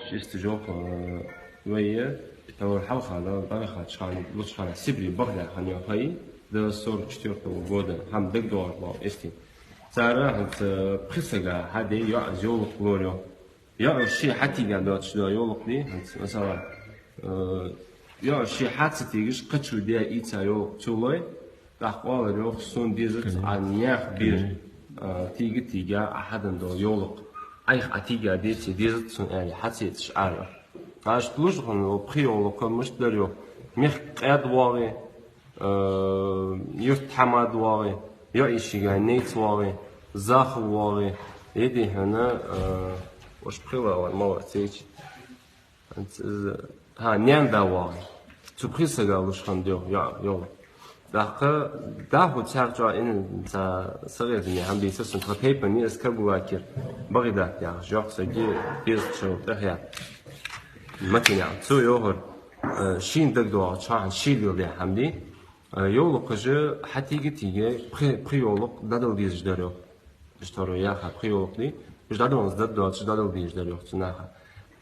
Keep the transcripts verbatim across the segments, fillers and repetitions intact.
Чисто жоп, э, вай, э, товар хьалха, да, бараха чхана, лучхана Сибре бахьа хьан йо хай, до сорок четвёртого года, хьам дагдор бал эсти. Цара хьанца пхи сага хьаде йоӀ йолакх лорё. ЙоӀ ши хьатига доацаш да йолакх ди, хьанца, масала, э, йоӀ ши хьаца тигаш кхачу де ийца йолакх цулой, тӀаккха оалар йоах, сона дезац а нях бир, а, тига-тига а хьадан дола йолакх. Айх а тига деце дезац сона аьле, хьацецаш ара. Аш лужхан пхи йолакх мишта дар йоах. Мехка къаьд воагӀе, а, юрт хьамад воагӀе, йоӀ йишига нейц воагӀе, захал воагӀе, еде хьона, а, уж пхила ван малар цечи. Из, хьа, наьна да воагӀе. Цу пхи сага лушхан дев, йо, йо. ТӀаккха даху цхьа чӀоагӀа ина ца сагӀеза ме хьам бийса сун тха тайпан из Кабулакер Багъидат яхаш, йоккха саги дезачул тӀехьа. Макиня, цу йохар, э, шин дагдоагӀа, чхьахьан ши лил де хьам ди. Э, йолакхаш хьатига-тига пхи, пхи йолакх дадал дезаш дар йоах. Иштта яха пхи йолакх ди. Уж дадал дад доацаш дадал дезаш дар йоах цу наха.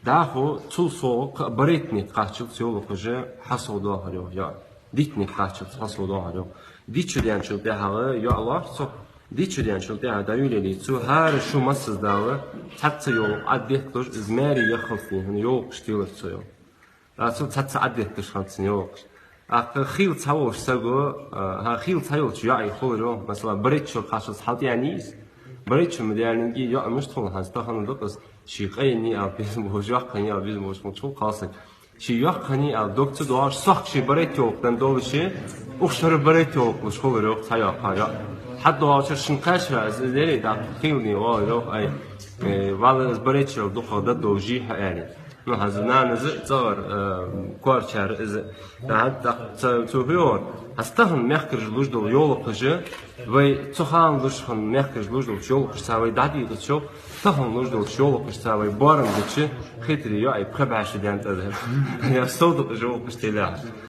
Даху цул совгӀа кхы а барайтник кхаччалца йолакхаш хьасовдоахар йоах, йоӀ. Дитник кхаччалца хьасовдоахар йоах. Дичу денчул тӀехьагӀа йоӀ лоарх цо. Дичу денчул тӀехьагӀа дӀаюлели цу хӀара шу массаза дала цхьацца йолакх Ӏаддетталуш из маьре яххалц дий хьона йолакхаш телар цо йоах. Ацул цхьацца Ӏаддетташ ханцна йолакхаш. ТӀаккха хил цхьа волаш саго, а, хьа хил цхьа йолча йоӀий хулар йоах, масала, барайтчул кхаччалца хьалтӀаьнна йий из. Барайтчул ма даьллинге йоӀ мишта хул хьанца тахан дукъаз, ший къайни ал безам болаш, йоккхани ал безам болаш хул чул кхалсаг. Ший йоккхани ал дог ца доагӀаш, сох ший барайт йолакх дан долаш, укх шера барайт йолакхаш хулар йоах цхьа йоккха йоӀ. ХьатӀадоагӀача шин кхаьчара из лерий дӀа хилни оал йоах, ай, э, валла из барайтчул дукха дад долаш жий хьа аьле. Ну, хьаза нана из цӀагӀара, э, корчара из. ТӀаккха ца-, цу хьоьгӀар. Хьа стахан мехкараш луш дола йолакхаш, вай цу хана лушхан мехкараш луш долча йолакхашца вай дӀадийкъача, тахан луш долча йолакхашца вай боарам дича, хетари йоӀий пхи бӀаь шу даьнна тӀадар. Я совдакъа йолакхаш телаьхаш.